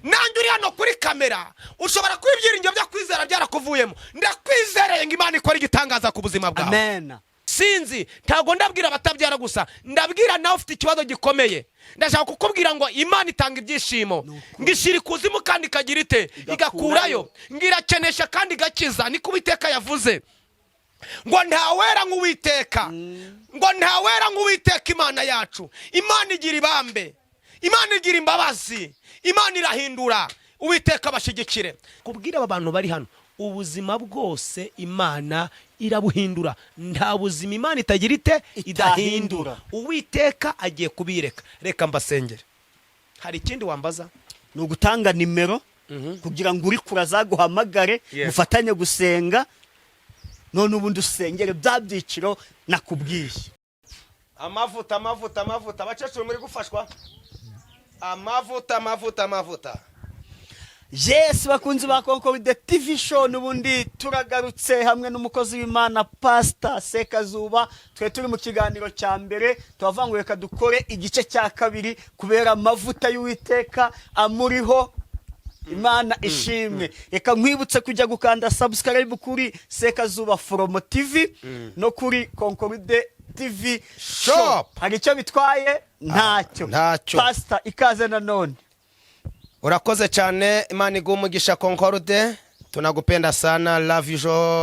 Nanjye uri hano kuri kamera, ushobora kuba ibyiringiro byo kwizera byarakuvuyemo. Ndakwizereye ngo Imana ikore igitangaza ku buzima bwawe. Amen. Sinzi, ntabwo ndabwira abatabyara gusa, ndabwira nawe ufite ikibazo gikomeye. Ndashaka kukubwira ngo Imana itanga ibyishimo, ngo ishyira ikuzimu kandi ikagira ite? Igakurayo. Ngo irakenesha kandi igakiza, niko Uwiteka yavuze. Ngo ntawera nk'Uwiteka, ngo ntawera nk'Uwiteka Imana yacu. Imana igira ibambe, Imana igira imbabazi, Imana irahindura. Uwiteka abashyigikire. Kubwira aba bantu bari hano, ubuzima bwose Imana irabuhindura. Nta buzima Imana itagira ite? Idahindura. Itahindura. Uwiteka agiye kubireka. Reka mbasengere. Hari ikindi wambaza? Ni ugutanga nimero kugira ngo uri kure azaguhamagare, mufatanye gusenga, none ubundi usengere bya byiciro nakubwiye. Amavuta, amavuta, amavuta! Abakecuru muri gufashwa. Amavuta, amavuta, amavuta! Yes, bakunzi ba Concorde TV Show, n'ubundi turagarutse hamwe n'umukozi w'Imana Pastor Sekazuba. Twe turi mu kiganiro cya mbere, turavuga ngo reka dukore igice cya kabiri kubera amavuta y'Uwiteka amuriho. Imana ishimwe. Reka nkwibutse kujya gukanda subscribe kuri Sekazuba Foromo TV no kuri Concorde TV Shop. Shop. Hari icyo bitwaye? Ntacyo. Ntacyo. Pastor, ikaze nanone. Urakoze cyane, Imana iguhe umugisha. Concorde, tunagupenda sana. Love you,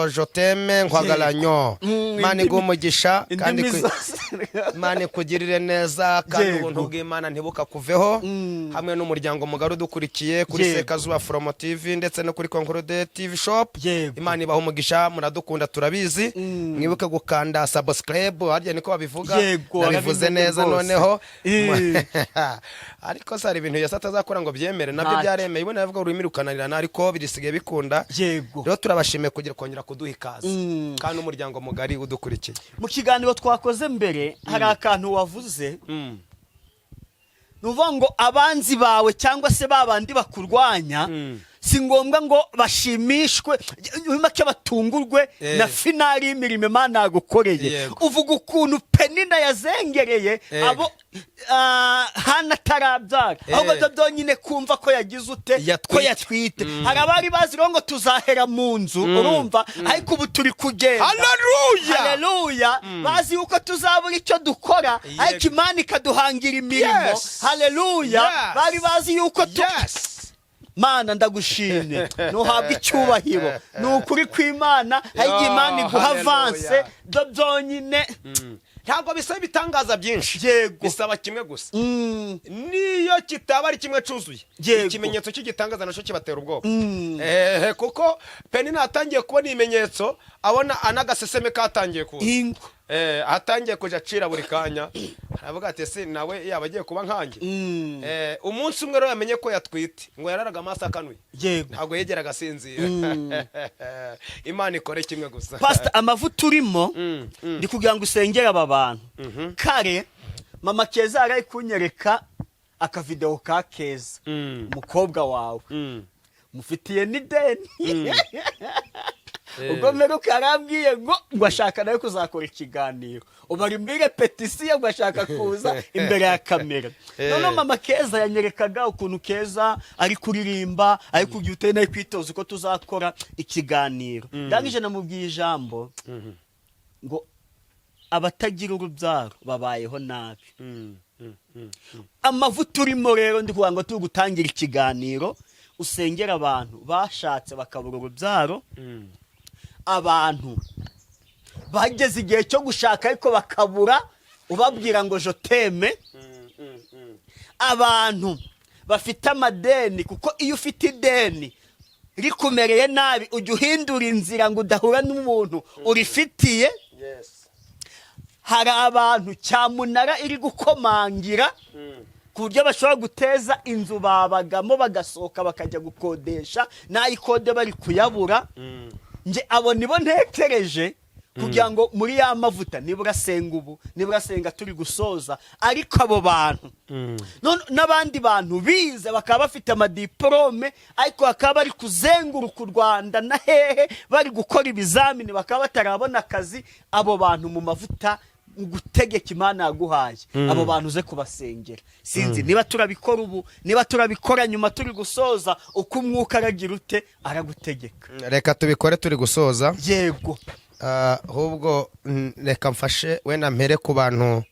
je t'aime, nkwagala nyo. Imana iguhe umugisha kandi Indimi zose. Imana ikugirire neza kandi ubuntu bw'Imana ntibukakuveho hamwe n'umuryango mugari udukurikiye kuri Sekazuba Foromo TV ndetse no kuri Concorde TV Shop. Imana ibaha umugisha, muradukunda turabizi. Mwibuke gukanda subscribe, harya niko babivuga? Yego, Nabivuze warabimenye neza rwose. noneho. Ariko se hari ibintu Yesu atazakora ngo byemere? Nabyo Ntacyo. byaremeye. Ibona yavuga ururimi rukananirana, ariko birisigaye bikunda. Rero turabashimiye kugira kongera kuduha ikaze kandi umuryango mugari udukurikiye. Mu kiganiro twakoze mbere hari akantu wavuze. Ni ukuvuga ngo abanzi bawe cyangwa se ba bandi bakurwanya, si ngombwa ngo bashimishwe, muri make batungurwe na finale y'imirimo Imana yagukoreye. Uvuga ukuntu Penina yazengereye abo Hana atarabyara, ahubwo byo byonyine kumva ko yagize ute? Yatwite. Ko yatwite. Hari abari bazi rero ngo tuzahera mu nzu, urumva, ariko ubu turi kugenda. Haleluya! Haleluya! Bazi yuko tuzabura icyo dukora, ariko Imana ikaduhangira imirimo. Haleluya! Bari bazi yuko tu Mana, ndagushimye, ntuhabwe icyubahiro. Ni ukuri kw'Imana, hari igihe Imana iguha avance byo byonyine. Ntabwo bisaba ibitangaza byinshi. Bisaba kimwe gusa. Niyo kitaba ari kimwe cyuzuye, ikimenyetso cy'igitangaza nacyo kibatera ubwoba. Kuko Penina atangiye kubona ibimenyetso, abona anagaseseme katangiye kuza. Ingo. Atangiye kuja acira buri kanya, aravuga ati: "Ese nawe yaba agiye kuba nkanjye?" Umunsi umwe rero yamenye ko yatwite, ngo yararaga amaso akanuye. Ntabwo yegeraga asinzira. Imana ikore kimwe gusa. Pastor, amavuta urimo, ndi kugira ngo usengere aba bantu. Kare mama Keza yari ari kunyereka akavidewo ka Keza, umukobwa wawe. Mufitiye n'ideni. Ubwo mperuka yarambwiye ngo ashaka nawe kuzakora ikiganiro, ubu ari muri répétition, ngo ashaka kuza imbere ya kamera. Noneho mama Keza yanyerekaga ukuntu Keza ari kuririmba, ari kugira uteye, nawe kwitoza uko tuzakora ikiganiro. Ndangije namubwiye ijambo ngo abatagira urubyaro babayeho nabi. Amavuta urimo rero, ndi kugira ngo turi gutangira ikiganiro, usengera abantu bashatse bakabura urubyaro, abantu bageze igihe cyo gushaka ariko bakabura ubabwira ngo je t'aime, abantu bafite amadeni, kuko iyo ufite ideni rikumereye nabi ujya uhindura inzira ngo udahura n'umuntu urifitiye. Hari abantu cyamunara iri gukomangira ku buryo bashobora guteza inzu babagamo bagasohoka bakajya gukodesha, n'ayikode bari kuyabura. Nge abo nibo ntekereje kugira ngo muri ya mavuta, nibura asenga ubu, nibura asenga turi gusoza. Ariko abo bantu n'abandi bantu bize bakaba bafite amadiporome, ariko bakaba bari kuzenguruka u Rwanda na hehe bari gukora ibizamini, bakaba batarabona akazi, abo bantu mu mavuta. Gutegeka Imana yaguhaye abo bantu, uze kubasengera. Sinzi niba turabikora ubu, niba turabikora nyuma turi gusoza, uko Umwuka aragira ute, aragutegeka. Reka tubikore turi gusoza. Yego. Ahubwo reka mfashe wenda mpere ku bantu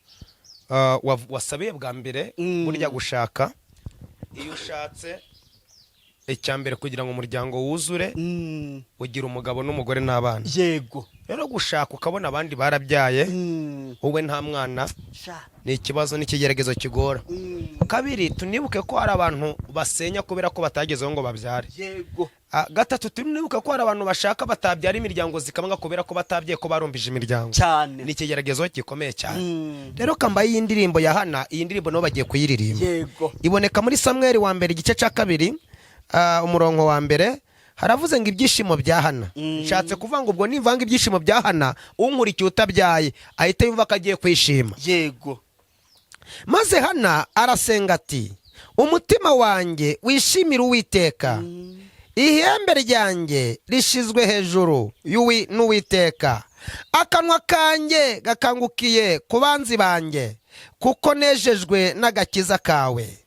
wasabiye bwa mbere. Burya gushaka, iyo ushatse, icya mbere kugira ngo umuryango wuzure, ugira umugabo n'umugore n'abana. Rero gushaka ukabona abandi barabyaye, wowe nta mwana, Sha. ni ikibazo n'ikigeragezo kigora. Kabiri, tunibuke ko hari abantu basenya kubera ko batagezeho ngo babyare. Gatatu, tunibuke ko hari abantu bashaka batabyara, imiryango zikabanga kubera ko batabyaye, ko barumbije imiryango. Ni ikigeragezo gikomeye cyane. Rero kambaye iyi ndirimbo ya Hana, iyi ndirimbo nabo bagiye kuyiririmba. Iboneka muri Samweri wa mbere, igice cya kabiri, umurongo wa mbere. Haravuze ngo ibyishimo bya Hana. Nshatse kuvuga ngo ubwo nivanga ibyishimo bya Hana, unkurikiye utabyaye ahita yumva ko agiye kwishima. Maze Hana arasenga ati: "Umutima wanjye wishimira Uwiteka, ihembe ryanjye rishizwe hejuru n'Uwiteka, akanwa kanjye gakangukiye ku banzi banjye, kuko nejejwe n'agakiza kawe.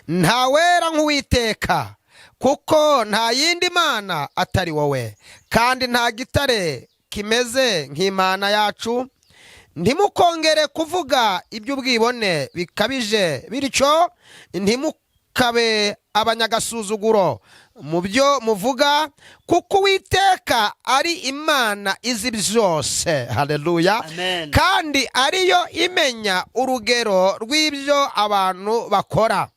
Ntawera nk'Uwiteka, kuko nta yindi mana atari wowe, kandi nta gitare kimeze nk'Imana yacu. Ntimukongere kuvuga iby'ubwibone bikabije bityo, ntimukabe abanyagasuzuguro mu byo muvuga, kuko Uwiteka ari Imana izi byose." Haleluya! Amen. Kandi ariyo imenya urugero rw'ibyo abantu bakora.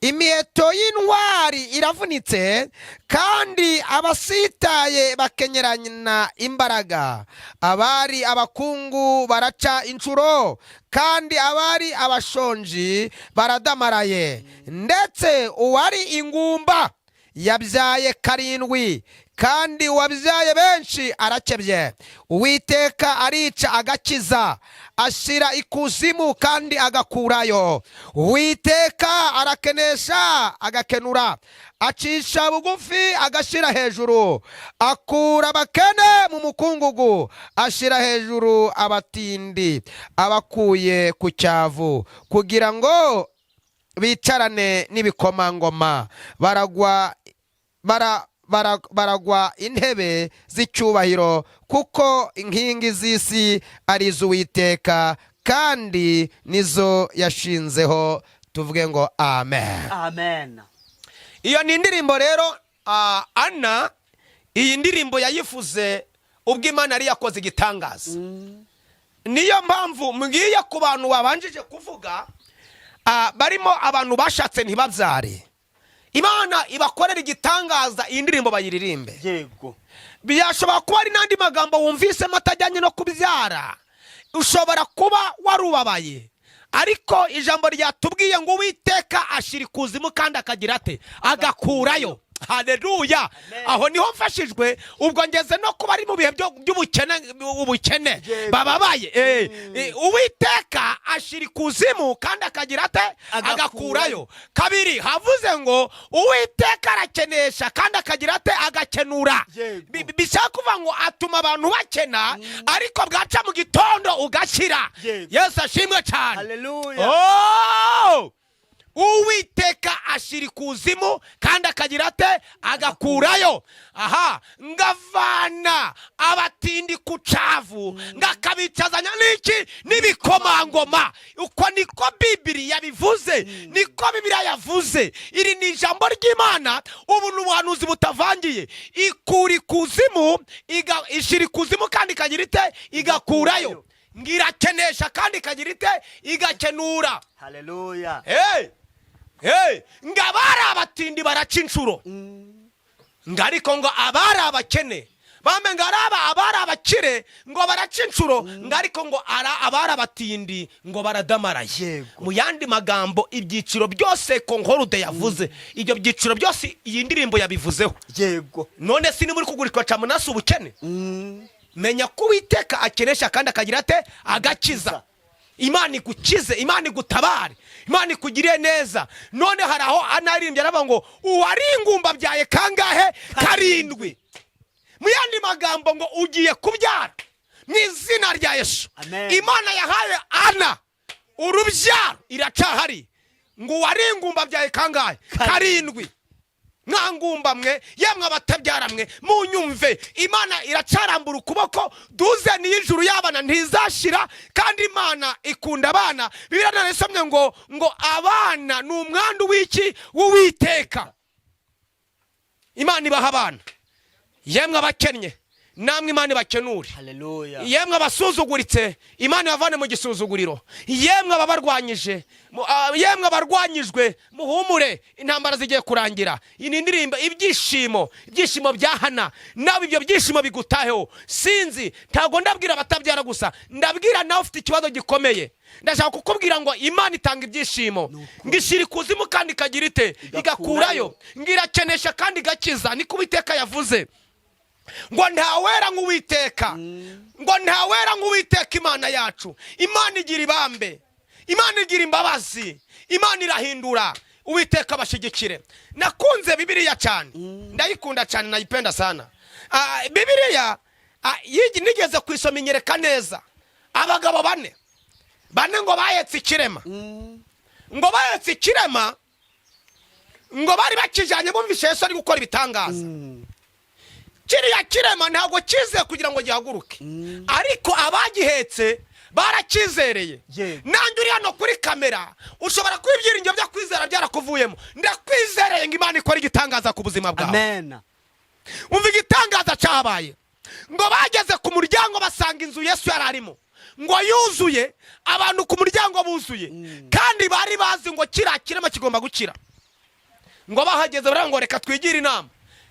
Imiheto y'intwari iravunitse, kandi abasitaye bakenyerana imbaraga. Abari abakungu baraca inshuro, kandi abari abashonji baradamaraye. Ndetse uwari ingumba yabyaye karindwi, kandi uwabyaye benshi arakebye. Uwiteka arica agakiza, ashyira ikuzimu kandi agakurayo. Uwiteka arakenesha agakenura, acisha bugufi agashyira hejuru. Akura abakene mu mukungugu, ashyira hejuru abatindi abakuye ku cyavu, kugira ngo bicarane n'ibikomangoma, baragwa intebe z'icyubahiro, kuko inkingi z'isi ari iz'Uwiteka, kandi nizo yashinzeho. Tuvuge ngo amen. Amen. Iyo ni indirimbo rero. Ana iyi ndirimbo yayivuze ubwo Imana yari yakoze igitangaza. Niyo mpamvu mbwiye ku bantu babanjije kuvuga, barimo abantu bashatse ntibabyare, Imana ibakorera igitangaza, iyi ndirimbo bayiririmbe. Byashobora kuba ari n'andi magambo wumvisemo atajyanye no kubyara, ushobora kuba warubabaye, ariko ijambo ryatubwiye ngo Uwiteka ashyira ikuzimu kandi akagira ate? Agakurayo. Haleluya! Aho niho mfashijwe. Ubwo ngeze no kuba ari mu bihe by'ubukene, ubukene, bababaye. Uwiteka ashyira ikuzimu kandi akagira ate? Agakurayo. Agakurayo. Kabiri, havuze ngo Uwiteka arakenesha kandi akagira ate? Agakenura. Bishaka kuvuga ngo atuma abantu bakena, ariko bwaca mu gitondo ugashyira. Yesu ashimwe cyane. Haleluya. Oh! Uwiteka ashyira ikuzimu kandi akagira ate? Agakurayo. Aha ngavana abatindi ku cyavu, ngakabicazanya n'iki? N'ibikomangoma. Uko niko Bibiri yabivuze, niko Bibiriya yavuze. Iri ni ijambo ry'Imana, ubu ni ubuhanuzi butavangiye. Ikura ikuzimu, ishyira ikuzimu kandi ikagira ite? Igakurayo. Ngirakenesha kandi ikagira ite? Igakenura. Haleluya. Hey! Hey! Ngo abari abatindi baraca inshuro, ngo ariko ngo abari abakene bambe, ngo araba abari abakire ngo baraca inshuro, ngo ariko ngo abari abatindi ngo baradamaraye. Mu yandi magambo, ibyiciro byose Konkorude yavuze, ibyo byiciro byose iyi ndirimbo yabivuzeho. None si niba uri kugurishwa camunasi ubukene, menya ko Uwiteka akenesha kandi akagira ate? Agakiza. Imana igukize, Imana igutabare, Imana ikugiriye neza. None hari aho anaririmbye aravuga ngo uwari ingumba abyaye kangahe? Karindwi. Mu yandi magambo ngo ugiye kubyara. Mu Mu izina rya Yesu. Amen. Imana yahaye Ana urubyaro iracahari. Ngo uwari ingumba byaye kangahe? Karindwi. Mwangumba mwe, yemwe abatabyara mwe, munyumve, Imana iracarambura ukuboko. Duze n'ijuru y'abana ntizashira, kandi Imana ikunda abana. Bibiliya narasomye ngo abana ni umwandu w'iki? W'Uwiteka. Imana ibaha abana. Yemwe abakennye, namwe Imana ibakenure. Haleluya. Yemwe abasuzuguritse, Imana ibavane mu gisuzuguriro. Yemwe ababarwanyije, yemwe abarwanyijwe, muhumure, intambara zigiye kurangira. Iyi ni indirimbo ibyishimo, ibyishimo bya Hana. Nawe ibyo byishimo bigutaheho. Sinzi, ntabwo ndabwira abatabyara gusa, ndabwira nawe ufite ikibazo gikomeye. Ndashaka kukubwira ngo Imana itanga ibyishimo, ngo ishyira ikuzimu kandi ikagira ite? Igakurayo. Ngo irakenesha kandi igakiza. Niko Uwiteka yavuze, ngo ntawera nk'Uwiteka, ngo ntawera nk'Uwiteka Imana yacu. Imana igira ibambe, Imana igira imbabazi, Imana irahindura. Uwiteka abashyigikire. Nakunze Bibiliya cyane, ndayikunda cyane, nayipenda sana. Bibiliya nigeze kuyisoma inyereka neza abagabo bane bane ngo bahetse ikirema, ngo bahetse ikirema, ngo bari bakijyanye bumvishe Yesu ari gukora ibitangaza. Kiriya kirema ntabwo cyizeye kugira ngo gihaguruke, ariko abagihetse barakizereye. Nanjye uri hano kuri kamera, ushobora kuba ibyiringiro byo kwizera byarakuvuyemo. Ndakwizereye ngo Imana ikore igitangaza ku buzima bwawe. Amen. Umva igitangaza cyabaye. Ngo bageze ku muryango, basanga inzu Yesu yari arimo ngo yuzuye abantu, ku muryango buzuye, kandi bari bazi ngo kiriya kirema kigomba gukira. Ngo bahageze baravuga ngo reka twigire inama,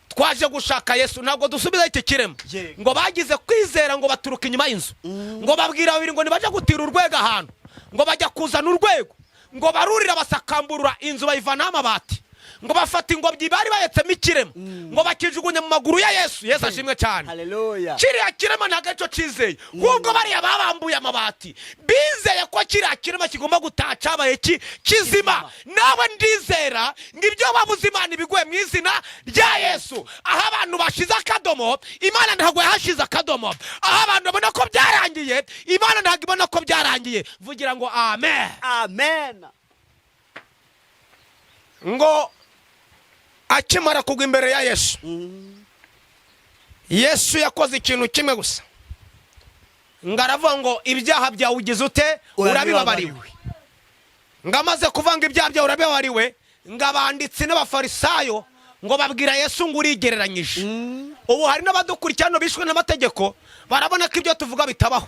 twaje gushaka Yesu, ntabwo dusubiza iki kirema. Ngo bagize kwizera, ngo baturuka inyuma y'inzu, ngo babwira babiri ngo nibajya gutira urwego ahantu. Ngo bajya kuzana urwego, ngo barurira, basakamburura inzu, bayivanaho amabati. Ngo bafata ingobyi bari bahetsemo ikirema, ngo bakijugunya mu maguru ya Yesu. Yesu ashimwe cyane. Haleluya. Kiriya kirema ntabwo aricyo cyizeye, ahubwo bariya babambuye amabati bizeye ko kiriya kirema kigomba gutaha cyabaye kizima. Nawe ndizera ngo ibyo wabuze Imana ibiguhe mu izina rya Yesu. Aho abantu bashize akadomo, Imana ntabwo yahashize akadomo. Aho abantu babona ko byarangiye, Imana ntabwo ibona ko byarangiye. Vugira ngo amen. Amen. Ngo akimara kugwa imbere ya Yesu, Yesu yakoze ikintu kimwe gusa, ngo aravuga ngo ibyaha byawe ugize ute? Urabibabariwe. Ngo amaze kuvuga ngo ibyaha byawe urabibabariwe, ngo abanditsi n'Abafarisayo ngo babwira Yesu ngo urigereranyije. Ubu hari n'abadukurikira hano bishwe n'amategeko, barabona ko ibyo tuvuga bitabaho.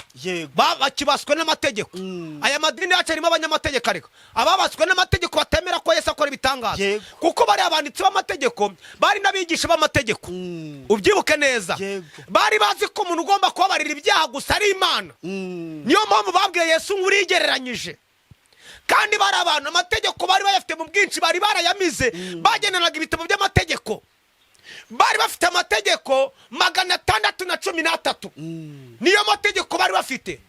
Bakibaswe n'amategeko. Aya madini yacu arimo abanyamategeko, ariko ababaswe n'amategeko batemera ko Yesu akora ibitangaza, kuko bari abanditsi b'amategeko, bari n'abigisha b'amategeko. Ubyibuke neza. Bari bazi ko umuntu ugomba kubabarira ibyaha gusa ari Imana. Niyo mpamvu babwiye Yesu ngo urigereranyije. Kandi bari abantu amategeko bari bayafite mu bwinshi, bari barayamize, bageneraga ibitabo by'amategeko. Bari bafite amategeko 613, niyo mategeko bari bafite.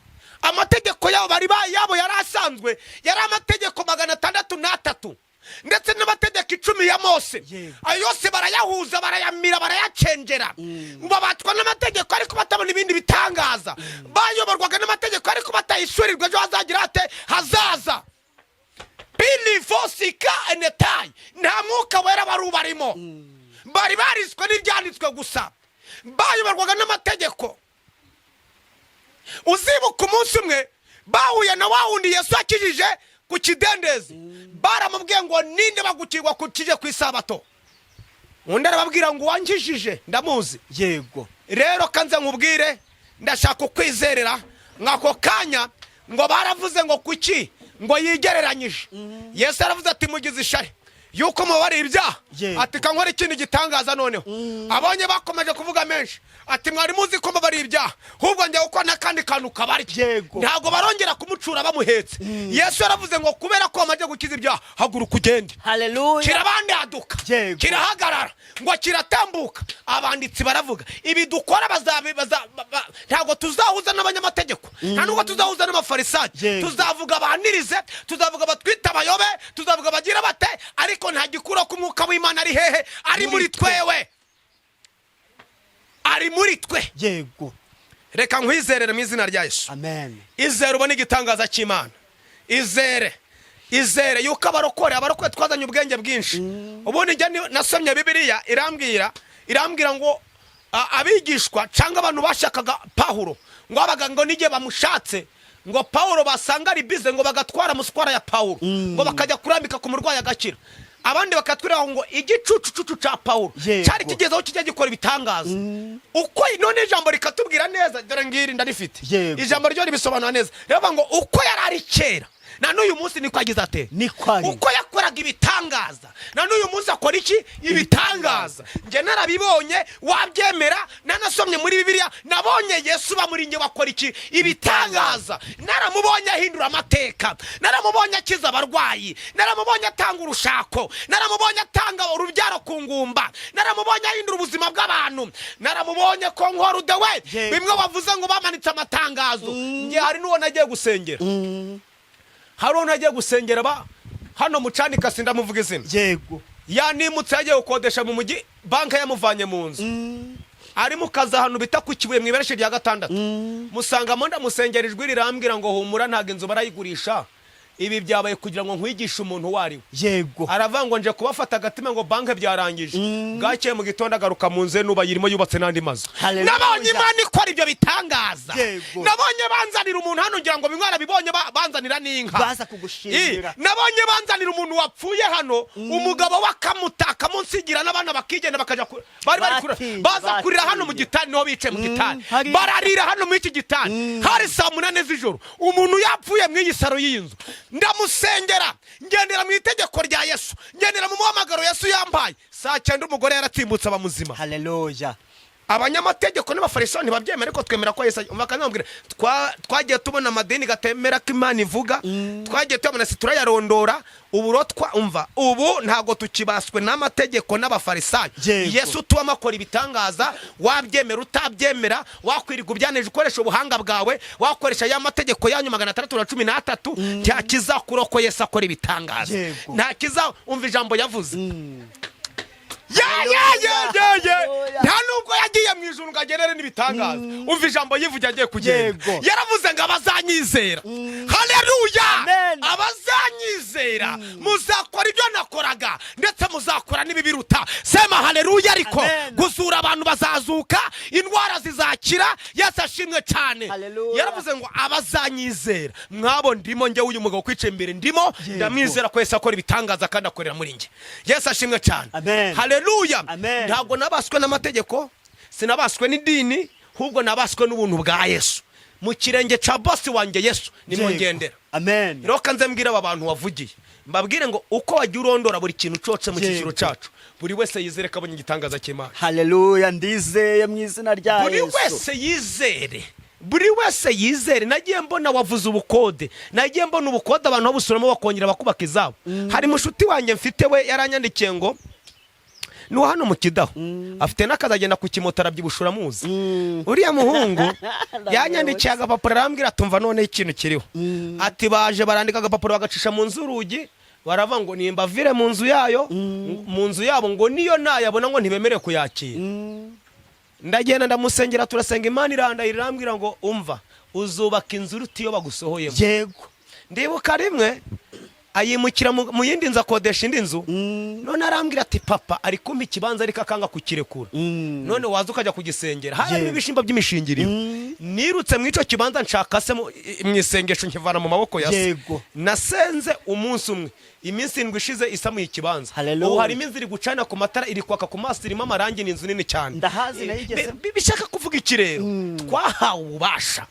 Amategeko yabo bari yabo yari asanzwe yari amategeko 603, ndetse n'amategeko 10 ya Mose. Ayo yose barayahuza, barayamira, barayacengera. Babatwa n'amategeko ariko batabona ibindi bitangaza. Bayoborwaga n'amategeko ariko batahishurirwa ejo hazagira hate hazaza. Pilivosika enetayi, nta Mwuka Wera wari ubarimo. Bari bariswe n'ibyanditswe gusa, bayoborwaga n'amategeko. Uzibuka umunsi umwe bahuye na wa wundi Yesu yakijije ku kidendezi, baramubwiye ngo ninde bagukirwa kukije ku isabato? Undi arababwira ngo uwankijije ndamuzi. Rero kanze nkubwire, ndashaka ukwizerera. Nk'ako kanya ngo baravuze ngo kuki ngo yigereranyije? Yesu aravuze ati mugize ishari yuko mubabariye ibyaha. Ati kankora ikindi gitangaza noneho. Abonye bakomeje kuvuga menshi, ati mwari muzi ko mubabariye ibyaha, ahubwo njya gukora n'akandi kantu kabarya. Ntabwo barongera kumucura bamuhetse. Yesu yaravuze ngo kubera ko bamaze gukiza ibyaha, haguruka ugende. Haleluya. Kirabandaduka, kirahagarara, ngo kiratambuka. Abanditsi baravuga ibi dukora ntabwo tuzahuza n'abanyamategeko, nta nubwo tuzahuza n'Abafarisayo. Tuzavuga banirize, tuzavuga batwite abayobe, tuzavuga bagira bate, ariko nta gikura ko Umwuka w'Imana ari hehe? Ari muri Muri twe. twewe, ari muri twe. Reka nkwizerere mu izina rya Yesu. Amen. Izere ubone igitangaza cy'Imana. Izere, izere yuko abarokore twazanye ubwenge bwinshi. Ubundi njya nasomye Bibiliya, irambwira ngo abigishwa cyangwa abantu bashakaga Pawulo, ngo babaga ngo n'igihe bamushatse, ngo Pawulo basanga ari bize, ngo bagatwara muswara ya Pawulo, ngo bakajya kurambika ku murwayi agakira. Abandi bakatwira ngo igicucucucu cya Pawulo cyari kigezeho kijya gikora ibitangaza. Uko none ijambo rikatubwira neza, dore ngiri ndarifite. Ijambo ryo ribisobanura neza, riravuga ngo uko yari ari kera na n'uyu munsi niko agize ate? Niko ari. Uko yakoraga ibitangaza, na n'uyu munsi akora iki? Ibitangaza. Njye narabibonye, wabyemera, nanasomye muri Bibiliya, nabonye Yesu uba muri njye wakora iki? Ibitangaza. Naramubonye ahindura amateka, naramubonye akiza abarwayi, naramubonye atanga urushako, naramubonye atanga urubyaro ku ngumba, naramubonye ahindura ubuzima bw'abantu, naramubonye ko nkorude we. Bimwe wavuze ngo bamanitse amatangazo, njye hari n'uwo nagiye gusengera, hari uwo nagiye gusengera ba hano mucanika, sindamuvuga izina. Yanimutse, yagiye gukodesha mu mujyi, banki yamuvanye mu nzu, ari mu kazi ahantu bita ku Kibuye mu ibereshi rya gatandatu. Musangamo, ndamusengera, ijwi rirambwira ngo humura, ntabwo inzu barayigurisha, ibi byabaye kugira ngo nkwigishe umuntu uwo ari we. Aravuga ngo nje kubafata agatima, ngo banki byarangije. Bwakeye mu gitondo agaruka mu nzu ye, nuba yirimo, yubatse n'andi mazu. Hallelujah. Nabonye Imana ikora ibyo bitangaza. Nabonye banzanira umuntu hano, ngira ngo bimwe warabibonye, banzanira n'inka. Baza kugushimira. Nabonye banzanira umuntu wapfuye hano, umugabo we akamutaka munsigira n'abana bakigenda bakajya bari kurira. Batinye, Baza kurira hano mu batinye. gitani, niho bicaye mu gitani. Bararira hano muri iki gitani, hari saa 8 z'ijoro, umuntu yapfuye mu iyi saro y'iyi nzu. Ndamusengera, ngendera mu itegeko rya Yesu, ngendera mu muhamagaro Yesu yampaye. Saa 9 umugore yaratimbutse, aba muzima. Haleluya. Abanyamategeko n'Abafarisayo ntibabyemera, ariko twemera ko Yesu. Umva, akanababwira, twagiye tubona amadini gatemera ko Imana ivuga, twagiye tuyabona, si turayarondora. Ubu umva, ubu ntabwo tukibaswe n'amategeko n'Abafarisayo. Yesu tubamo akora ibitangaza, wabyemera utabyemera, wakwirirwa ubyanije, ukoresha ubuhanga bwawe, wakoresha ya mategeko yanyu 613, nta kizakura ko Yesu akora ibitangaza. Nta kiza. Umva ijambo yavuze, ya ya ya ya ya. Haleluya. Nta nubwo yagiye mu ijuru ngo agerere n'ibitangaza. Umva ijambo yivugiye agiye kugenda. Yaravuze ngo abazanyizera, haleluya, Amen. abazanyizera muzakora ibyo nakoraga, ndetse muzakora n'ibibiruta. Sema haleluya. Ariko Amen. gusura abantu bazazuka, indwara zizakira. Yesu ashimwe cyane. Haleluya. Yaravuze ngo abazanyizera, mwabo ndimo njyewe, uyu mugabo kwicaye imbere ndimo. Ndamwizera ko Yesu akora ibitangaza kandi akorera muri njye. Yesu ashimwe cyane. Amen. Haleluya. Amen. Ntabwo nabaswe n'amategeko, sinabaswe n'idini, ahubwo nabaswe n'ubuntu bwa Yesu. Mu kirenge cya bosi wanjye Yesu nimo ngendera. Amen. Rero kanze mbwira aba bantu wavugiye, mbabwire ngo uko wagiye urondora buri kintu cyose mu cyiciro cyacu, buri wese yizere ko abonye igitangaza cy'Imana. Haleluya, ndizeye mu izina rya Buri Yesu. wese yizere, buri wese yizere. Nagiye mbona wavuze ubukode, nagiye mbona ubukode abantu babusuramo bakongera bakubaka izabo. Hari mushuti wanjye mfite, we yaranyandikiye ngo ni uwa hano mu Kidaho, afite n'akazi, agenda ku kimoto arabyibushura, amuzi uriya muhungu. Yanyandikiye agapapuro, arambwira atumva noneho ikintu kiriho, ati baje barandika agapapuro bagacisha mu nzu urugi, baravuga ngo nimbavire mu nzu yayo, mu nzu yabo, ngo niyo nayabona ngo ntibemerewe kuyakira. Ndagenda ndamusengera, turasenga, Imana irandahira, irambwira ngo umva, uzubaka inzu iruta iyo bagusohoyemo. Ndibuka rimwe ayimukira mu yindi nzu, akodesha indi nzu. None arambwira ati papa ari kumpa ikibanza ariko akanga kukirekura, none waza ukajya kugisengera, harimo ibishimbo by'imishingiriro. Nirutse mu icyo kibanza, nshaka se mu isengesho, nkivana mu maboko ya se. Nasenze umunsi umwe, iminsi 7 ishize isamuye ikibanza. Hallelujah. Ubu harimo inzu iri gucana ku matara, iri kwaka ku maso, irimo amarangi, ni inzu nini cyane. Ndahazi, nayigezemo. Bishaka kuvuga iki rero? Twahawe ububasha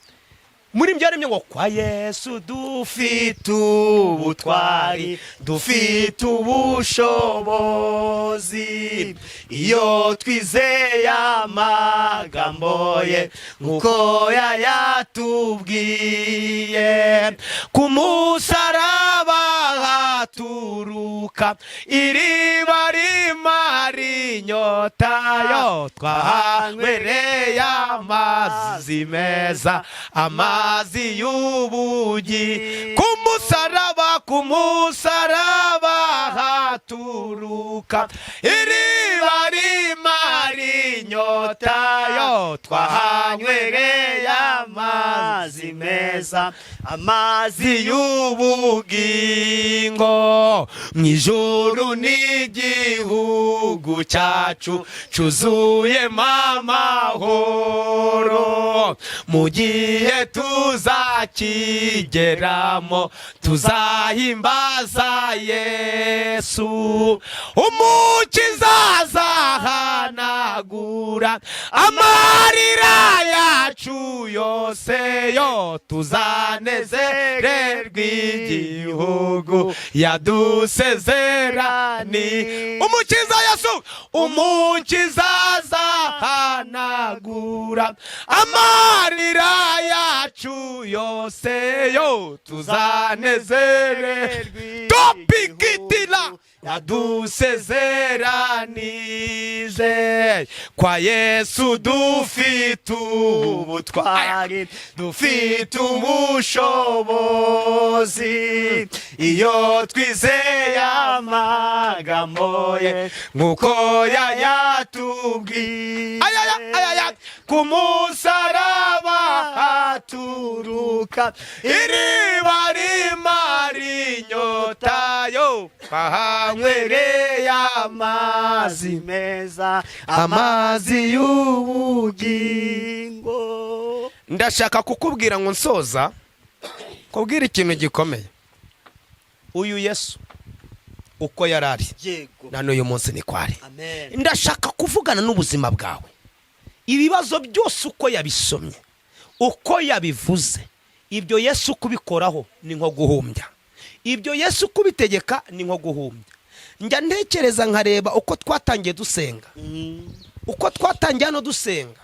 muri byaremye, ngo kwa Yesu dufite ubutwari, dufite ubushobozi, iyo twizeye amagambo ye nk'uko yayatubwiye. Ku musaraba haturuka iriba rimara inyota, yo twahanywereye amazi meza, amazi y'ubugi. Ku musaraba, ku musaraba haturuka iriba rimara inyota, yo twahanywereye. Twahanywereye amazi meza, amazi y'ubugingo. Mu ijuru n'igihugu cyacu cyuzuyemo amahoro. Mu gihe tuzakigeramo, tuzahimbaza Yesu. Umukiza azahanagura amarira yacu yose, yo tuzanezererwa igihugu yadusezerani. Umukiza Yesu, Umukiza azahanagura amarira yacu yose, yo tuzanezererwa topikitila yadusezeranije. Kwa Yesu dufite ubutwari, dufite ubushobozi, iyo twizeye amagambo ye nk'uko yayatubwiye. Ayaya, ayaya, ku musaraba Haturuka iriba rimara inyota, yo twahanywereye amazi meza, amazi y'ubugingo. Ndashaka kukubwira ngo nsoza kubwira ikintu gikomeye. Uyu Yesu uko yari ari na n'uyu munsi niko ari. Amen. Ndashaka kuvugana n'ubuzima bwawe. Ibibazo byose uko yabisomye, uko yabivuze, ibyo Yesu kubikoraho ni nko guhumbya, ibyo Yesu kubitegeka ni nko guhumbya. Njya ntekereza nkareba uko twatangiye dusenga, uko twatangiye hano dusenga,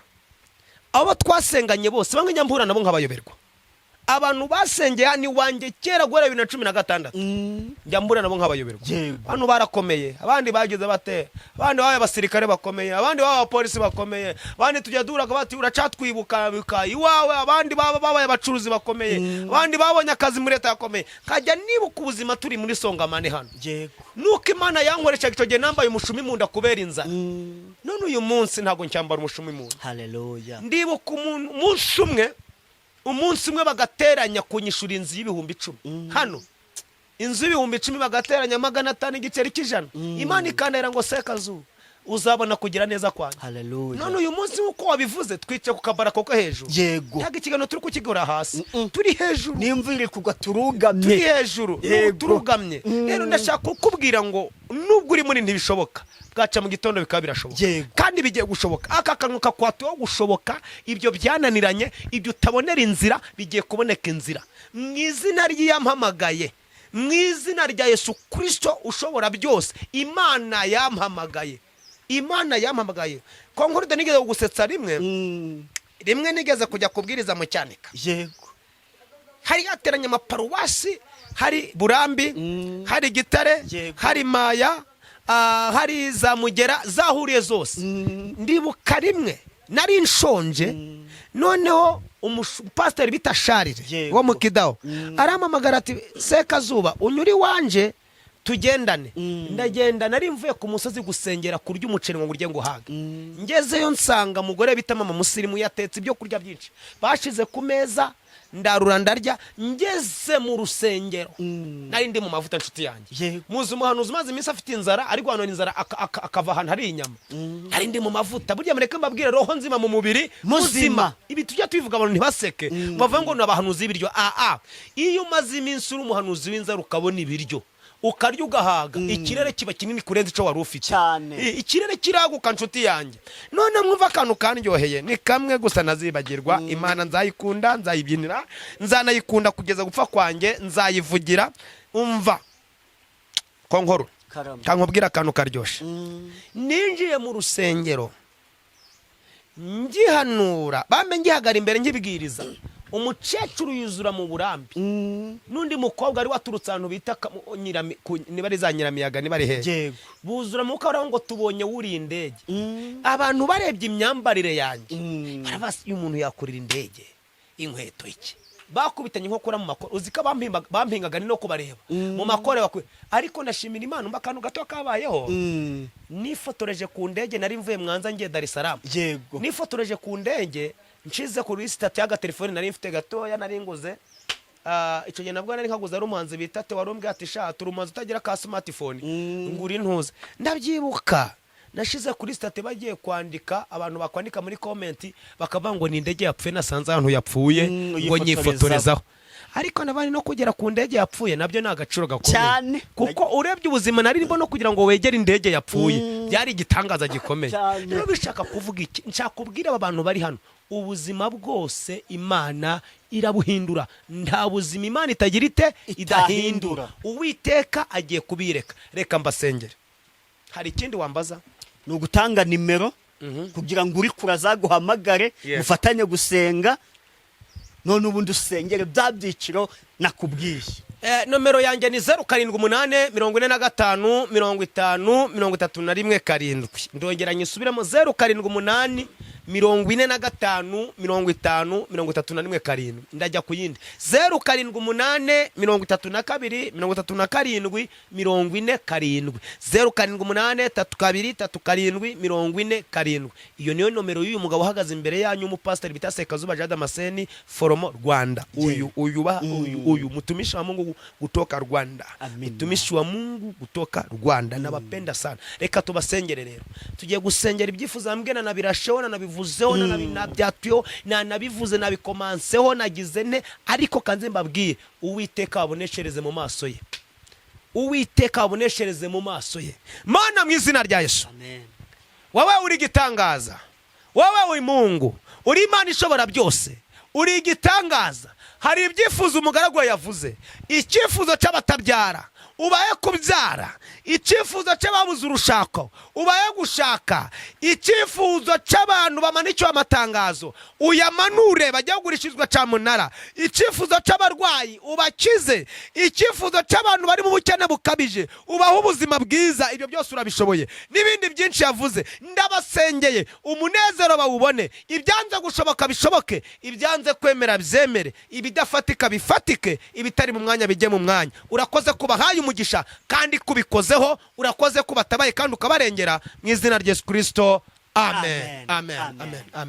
abo twasenganye bose, bamwe njya mpura nabo nkabayoberwa. Abantu basengeye hano iwanjye kera guhera 2016, njya mbura nabo nkabayoberwa. Hano barakomeye, abandi bagize bate, abandi babaye abasirikare bakomeye, abandi babaye abapolisi bakomeye, abandi tujya duhuraga bati: "Uracatwibuka bika iwawe." Abandi baba babaye abacuruzi bakomeye, abandi babonye akazi muri leta yakomeye. Nkajya nibuka ubuzima turi muri Songamane hano, nuko Imana yankoreshaga icyo gihe nambaye umushumi mu nda kubera inzara. None uyu munsi ntabwo ncyambara umushumi mu nda. Haleluya. Ndibuka umunsi umwe bagateranya kunyishura inzu y'10,000 hano, inzu y'10,000, bagateranya 500, igiceri cy'100. Imana ikantera ngo: "Sekazuba, uzabona kugira neza kwanjye." Haleluya. None uyu munsi, nk'uko wabivuze, twicaye ku kabara ko hejuru. Ntabwo ikiganiro turi kukigura hasi, turi hejuru. N'imvura iri kugwa, Turi turugamye. hejuru. Turugamye. Rero ndashaka kukubwira ngo nubwo uri muri ntibishoboka, bwaca mu gitondo bikaba birashoboka. Kandi bigiye gushoboka. Aka kantu kakwatuyeho gushoboka, ibyo byananiranye, ibyo utabonera inzira, bigiye kuboneka inzira mu izina ry'iyampamagaye, mu izina rya Yesu Kirisito ushobora byose. Imana yampamagaye, Imana yampamagaye. Konkurude nigeze kugusetsa rimwe. Rimwe nigeze kujya kubwiriza mu Cyanika. Hari hateranye amaparuwasi, hari Burambi, hari Gitare, hari Maya, hari za Mugera, zahuriye zose. Ndibuka rimwe nari nshonje, noneho umupasiteri bita Sharire wo mu Kidaho arampamagara ati: "Sekazuba, unyure iwanje tugendane." Ndagenda. Nari mvuye ku musozi gusengera, kurya umuceri ngo urye ngo uhage. Ngezeyo nsanga umugore bita mama Musirimu yatetse ibyo kurya byinshi, bashize ku meza, ndarura ndarya. Ngeze mu rusengero nari ndi mu mavuta, nshuti yanjye. Muzi umuhanuzi umaze iminsi afite inzara, ari guhanura inzara, akava ahantu hari inyama. Nari ndi mu mavuta. Burya mureke mbabwire, roho nzima mu mubiri muzima. Muzima. Ibi tujya tubivuga abantu ntibaseke, bavuga ngo ni abahanuzi b'ibiryo. Aa, iyo umaze iminsi uri umuhanuzi w'inzara, ukabona ibiryo ukarya ugahaga, ikirere kiba kinini kurenza icyo wari ufite. Cyane. Ikirere kiraguka, nshuti yanjye. None mwumva akantu kandyoheye, ni kamwe gusa ntazibagirwa. Imana nzayikunda, nzayibyinira, nzanayikunda kugeza gupfa kwanjye, nzayivugira. Umva konkoro. Karame. Kankubwira akantu karyoshye. Ninjiye mu rusengero ngihanura, bambe ngihagara imbere nkibwiriza, umukecuru yuzura mu burambi n'undi mukobwa wari waturutse ahantu bita niba ari za Nyiramiyaga, niba ari hehe. Buzura mu mwuka ngo: "Tubonye wuriye indege." Abantu barebye imyambarire yanjye, baravuga: "Uyu muntu yakurira indege, inkweto iki?" Bakubitanye inkokora mu makoro. Uzi ko bampingaga ni no kubareba mu makore ariko ndashimira Imana. Umva akantu gato kabayeho. Nifotoreje ku ndege, nari mvuye Mwanza ngiye Dar es Salaam. Nifotoreje ku ndege. Nshize kuri status y'agatelefoni nari mfite gatoya nari nguze. Icyo gihe nabwo nari nkaguze, ari umuhanzi bita Theo wari umbwiye ati: "Sha, turi umuhanzi utagira ka smartphone, ngura intuza." Ndabyibuka nashize kuri status, bagiye kwandika, abantu bakwandika muri comment bakavuga ngo ni indege yapfuye nasanze ahantu yapfuye, ngo uyifotorezaho. Nyifotorezaho. Ariko nabandi no kugera ku ndege yapfuye nabyo ni agaciro gakomeye, Cyane. kuko urebye ubuzima nari ndimo, no kugira ngo wegere indege yapfuye byari igitangaza gikomeye. Cyane. Rero bishaka kuvuga iki? Nshaka kubwira aba bantu bari hano, ubuzima bwose Imana irabuhindura. Nta buzima Imana itagira ite? Idahindura. Itahindura. Uwiteka agiye kubireka. Reka mbasengere. Hari ikindi wambaza? Ni ugutanga nimero kugira ngo uri kure azaguhamagare, mufatanye gusenga, none ubundi usengere bya byiciro nakubwiye. Nomero yanjye ni 0784553317. Ndongera nyisubiremo: 0784553317. Ndajya ku yindi: 0783237407, 0783237407. Iyo niyo nomero y'uyu mugabo uhagaze imbere yanyu, umupasiteri bita Sekazuba Jean Damascene from Rwanda. Uyu mtumishi wa Mungu kutoka Rwanda. Amina. Mtumishi wa Mungu kutoka Rwanda, nabapenda sana. Reka tubasengere. Rero tugiye gusengera ibyifuzo mbwe nanabirasheho, nanabivuzeho, nabyatuyeho, nanabivuze, nabikomanseho, nagize nte. Ariko kanze mbabwiye: Uwiteka aboneshereze mu maso ye, Uwiteka aboneshereze mu maso ye. Mana, mu izina rya Yesu, Amen. wowe uri igitangaza, wowe uri Mungu, uri Imana ishobora byose, uri igitangaza. Hari ibyifuzo umugaragu we yavuze: icyifuzo cy'abatabyara, ubaye kubyara; icyifuzo cy'ababuze urushako, ubaye gushaka; icyifuzo cy'abantu bamanikiwe amatangazo, uyamanure bajya kugurishirizwa cyamunara; icyifuzo cy'abarwayi, ubakize; icyifuzo cy'abantu bari mu bukene bukabije, ubahe ubuzima bwiza. Ibyo byose urabishoboye n'ibindi byinshi yavuze. Ndabasengeye, umunezero bawubone, ibyanze gushoboka bishoboke, ibyanze kwemera byemere, ibidafatika bifatike, ibitari mu mwanya bijye mu mwanya. Urakoze kubahaye umugisha kandi kubikozeho. Urakoze kubatabaye kandi ukabarengera. Mu izina rya Yesu Kirisito, amen. Amen. Amen. Amen. Amen, amen.